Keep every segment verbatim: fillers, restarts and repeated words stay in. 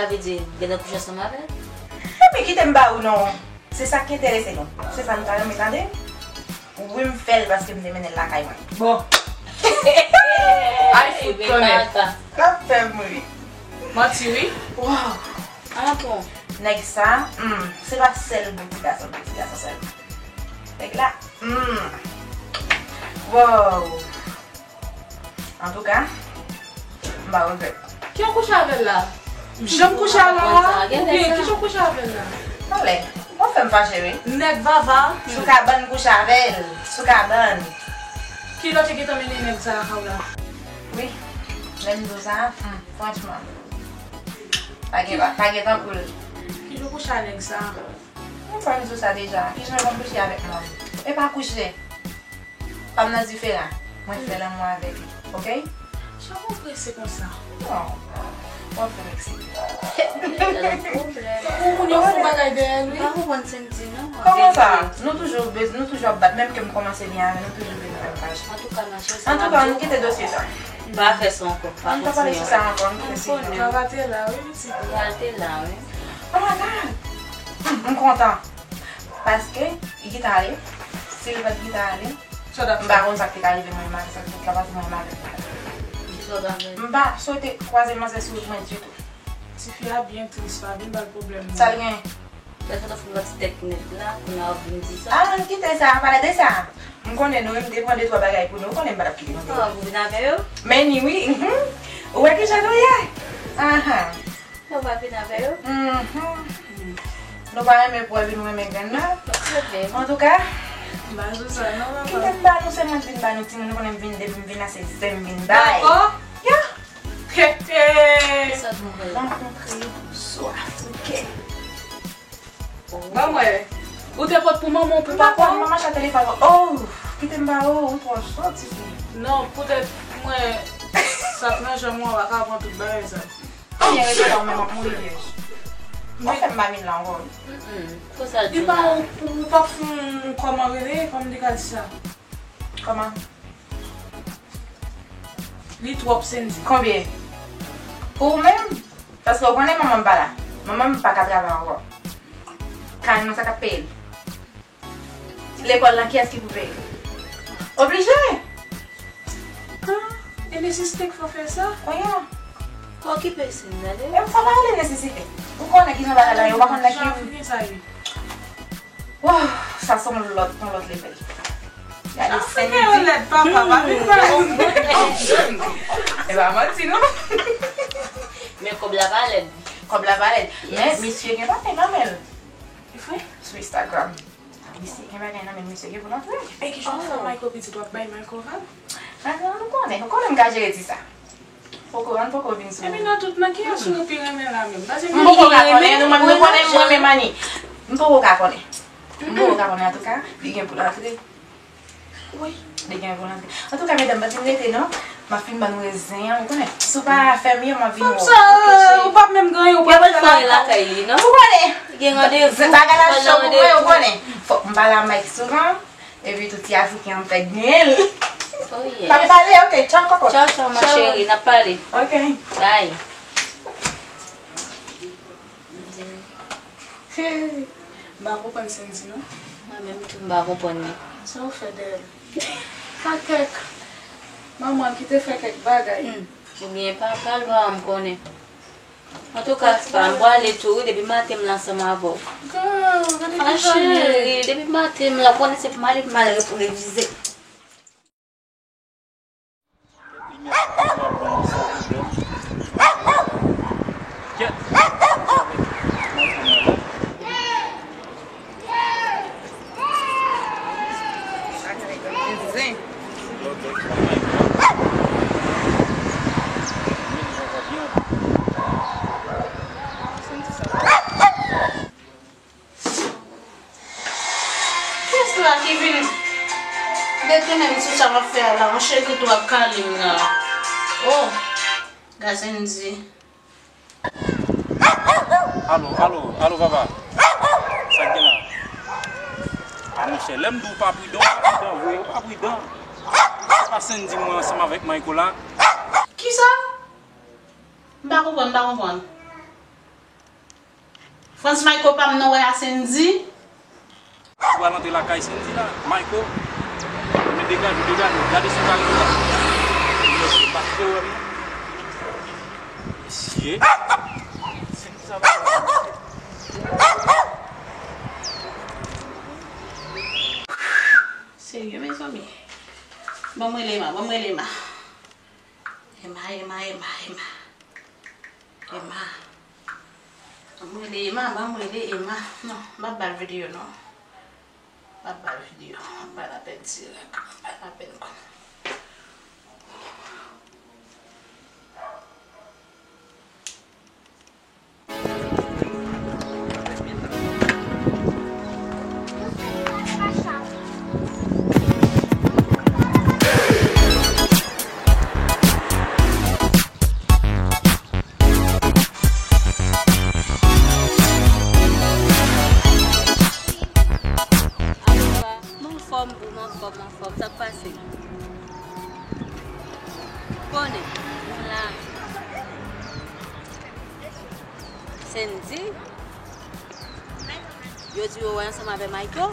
Sa vle di, m gentan kouche ansanm avè l? Epi kite m ba ou non. Se sa k enterese nou. Se sa nou ta renmen tande. Wi, m fè l paske m te mennen l lakay mwen. Bon. Ay, fout konnen. L ap fè m ri. Manti, wi. Waw. Ah bon. Nèg sa, hmm, se pa sèl bon ti gason, bon ti gason sèlman. Nèg la, hmm. Wow. Antouka, m pa regrèt. Ki w kouche avè l la? Jan m kouche avè l la? Oubyen ki jan w kouche avè l la? Talè, w ap fè m fache wi. Nèg vava. Sou kabann kouche avè l. Sou kabann. Kilè w te gentan mennen nèg sa lakay w la? Wi, lè m di w sa, hmm, franchman. Pa gen, pa gen tankou l. Kilè w kouche ak nèg sa? Mwen fè m di w sa deja. Li janm konn kouche avèk mwen. E pa kouche. Pa m nan diferan. Mwen fè lanmou avèk li. Oke? Jan w prese konsa? Non. Mwen fè m eksite. Ou moun yo fè bagay dèyè l, wi. M pa konprann sa m di, non. Kòman sa? Nou toujou bez-, nou toujou ap bat. Menm ke m kòmanse byen avè l, nou toujou bezwen fè m fache. Antouka, ma chère, antouka, nou kite dosye sa. M pa fè sa ankò. Pa kontinye. Ann pa pale sou sa ankò, nou kite sijè. Travay te la, wi, pitit. Travay te la, wi. Oh my God! M kontan. Paske li gentan ale. Si li pa t gentan ale, m pa konn sa k te ka rive mwen menm avè sa k te ka pase mwen menm avè l. M pa swete kwaze manzè sou wout mwen ditou. Tifi a byen tris, pa vin ba l pwoblèm non. Sa l gen? Lè sa ta fin bati tèt nèt la, kounye a w ap vin di sa. Ah, ann kite sa, pale de sa. M konnen nou menm te pran de twa bagay pou nou, ou konnen m pa t ap kite nou. Ah, pou vin avè yo? Men ni wi, mhm. Ou wè kijan nou ye? Ahan. Ou pa vin avè yo? Mhm. Nou pa renmen pou wè vin renmen grann nan. Antouka, m pa sou sa non, papa. Kite m ba nou, se mwen k vin ba nou timoun, nou konnen m vin depi m vin la, se zen m vin bay. Dakò? Ya. He, he. Sa nou vle? Rankontre sou Afriken. Ban mwen. Ou te pot pou manman w, pou papa w? Manman chan telefòn. Oh, kite m ba ou, ou twò cho, tifi. Non, poutèt mwen, sa k nan janm mwen, w pa ka pran tout bagay sa. Byen rete la, ou menm w ap mouri vyèj. W ap fè m mamil la ankò, wi. Mm-mm. Konsa l di la. Epa, ou, ou p ap fè yon kòman rele, kòman m te ka di sa? Kòman? Li twòp, Sendy. Konbyen? Pou ou menm? Paske ou konnen manman m pa la. Manman m pa ka travay ankò. Kay mwen, sa k ap peye l? Lekòl lan, kiyès ki pou peye? Oblije! Ah, e nesesite k fè w fè sa? Oya. Okipe Sendy, tande. E m fè pa ale nesesite. Ou konnen kijan bagay la ye, ou pa konn lè ki. Jan fini sa ye. Wouw, sa se yon lòt, yon lòt level. Gade Afriken yo Sendy. Lèd, papa, pa vin ba nou. E pa manti, non. Men kòb la pa lèd. Kòb la pa lèd. Men misye gen bagay nan men l. Vre? Sou Instagram. Misye gen bagay nan men l, misye gen pou l antre. E kijan w fè Mayko pitit, w ap bay Mayko vag? Ah, non, nou konnen, nou konnen m ka jere ti sa. Poko, ann poko vin sou. Epi nan tout, nan kiyès ou pi renmen la menm? Paske m poko ka konnen, nou menm nou konnen m renmen Mani. M poko ka konnen. M poko ka konnen, antouka, li gen pou l antre. Wi. Li gen pou l antre. Antouka, medam, pa fin rete non. M ap fin ban nou rezen an, ou konnen. Si w pa fè m yo, m ap vin wè w. Fanm sa, ou p ap menm gen yon pwòp lakay li non. Ou konnen. Li gen randevou. Bagay la cho pou mwen, ou konnen. Fòk m pale a Mike souvan. Epi tou ti Afriken an fèk genyen l. Oh, yes. N ap pale, ok. Tchaw, koko. Tchaw, tchaw, ma chérie. N ap pale. Ok. Bye. Hey, m pa konprann Sendy, non. Mwen menm tou, m pa konprann li. Sa w fè dèyè l? Fè kèk. Manman l ki te fè kèk bagay. Hmm. Oubyen papa l, pa m konnen. Antouka, pa m prale tou, wi, depi maten m la ansanm avè w. Girl, gade kijan l ye. Ah, cheri, depi maten m la, w konnen se pou m ale, pou m al revize. Zen. Kiyès la ki vin detounen m sou sa m ap fè a la? Yon cheri tou ap kale m nan. Oh, Gasendy. Alo, alo, alo, papa. Sa k gen la? A, monchè, lè m di w pa pridan, w pa pridan, vre, w pa pridan. Se pa Sendy mwen ansanm avèk Mayko la. Kisa? M pa konprann, m pa konprann. Frantz Mayko pa m non, wè a Sendy. Ou pral antre lakay Sendy la, Mayko. Men degaje w, degaje w, gade sou kay ou la. Mesye, pa kite w wè m. Mesye. Sendy sa va. Serye, mezanmi. Ban m rele Emma, ban m rele Emma. Emma, Emma, Emma, Emma. Emma. Ban m rele Emma, ban m rele Emma. Non, m p ap ba l videyo, non. M p ap ba l videyo. M p ap ba l apèl dirèk. M p ap ba l apèl kòm. Mwen anfòm, boo, mwen anfòm, mwen anfòm. Sa k pase? Konnen, mwen la. Sendy? Yo di yo wè ansanm avè Mayko?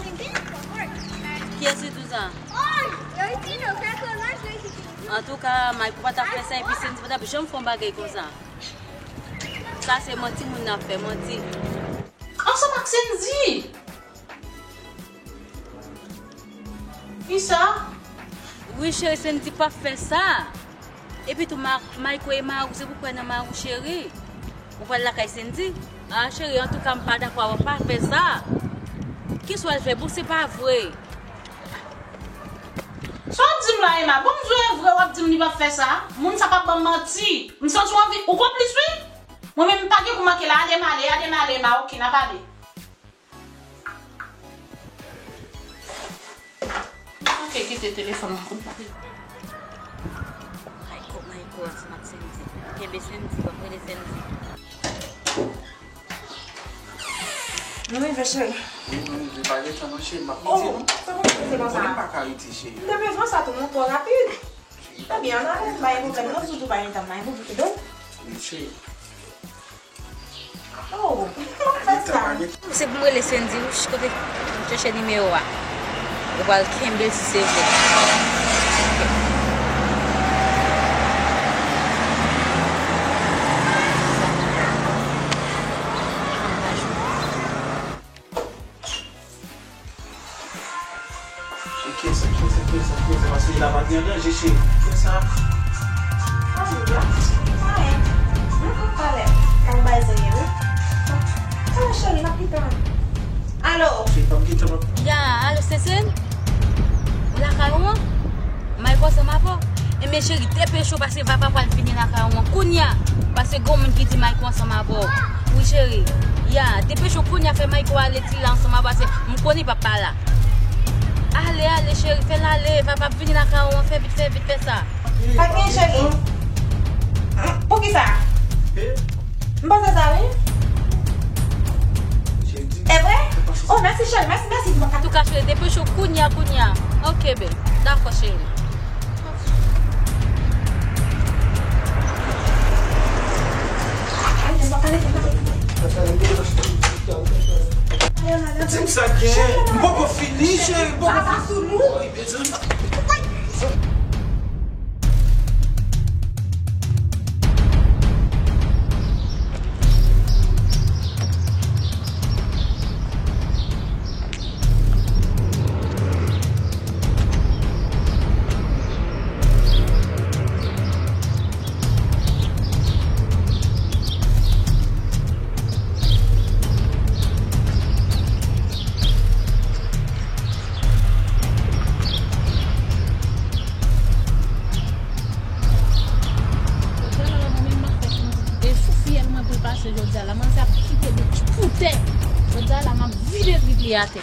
Kiyès ki di w sa? Antouka, Mayko pa t ap fè sa, epi Sendy pa t ap janm fè yon bagay konsa. Sa se manti moun nan ap fè, manti. Ansanm ak Sendy! Kisa? Wi, cheri, Sendy p ap fè sa. Epi tou, Ma-, Mayko e mari w, se pou kwè nan mari w, cheri. Ou pral lakay Sendy? A, cheri, antouka, m pa dakò avè w, pa fè sa. Kisa w al fè? Bon, se pa vre. Sa w ap di m la, Emma? Bon, m di w e vre, w ap di m li p ap fè sa? Moun sa p ap ban m manti. M santi w anvi, ou konplis, wi. Mwen menm, m pa gen kou manke la. Ale, m ale, ale, m ale, Emma, oke, n ap ale. Ok, kite telefòn nan. Mayko, Mayko ansanm ak Sendy. Kenbe Sendy, w ap rele Sendy. Nou rive, cheri. Wi, nou rive. Pa gen tan non, cheri, m ap kite nou. Oh, sa konn pase konsa? Mwen pa ka rete, cheri. M te bezwen sa tou, non, twò rapid. Ebyen, ann ale, pa gen pwoblèm non, Doudou, pa gen tan, pa gen pwoblèm. Wi, cheri. Oh, fè sa. Se pou m rele Sendy, wi, kote m chèche nimewo a. Yo pral kenbe l si se vre. Kiyès sa, kiyès sa, kiyès sa, kiyès sa, paske la pa gen danje, cheri. Kiyès sa? Anyen. Anyen. Mwen konn pale. Kay bay zanmi, wi. Alo, cheri, m ap kite w. Alo. Cheri, pa m kite w. Ya, alo, Sendy? Ou lakay ou an? Mayko ansanm avè w? Ebyen, cheri, depeche w, paske papa pral vini lakay ou an kounye a. Paske gen moun ki di Mayko ansanm avè w. Wi, cheri. Ya, depeche w kounye a, fè Mayko ale ti la ansanm avè w, paske m konnen papa la. Ale, ale, cheri, fè l ale. Papa ap vini lakay ou an, fè vit, fè vit, fè sa. Pa gen, cheri. Poukisa? M panse sa, wi. E vre? Oh, mèsi, cheri, mèsi, mèsi. Antouka, cheri, depeche w kounye a, kounye a. Ok, babe. Dakò, cheri. Di m sa k gen. M poko fini, cheri, m poko fini. Jodi a la, mwen pa fè yon ti de soufiyèl mwen pou l pase jodi a la. Manzè ap kite bouch pou tè. Jodi a la, m ap vide vit li atè.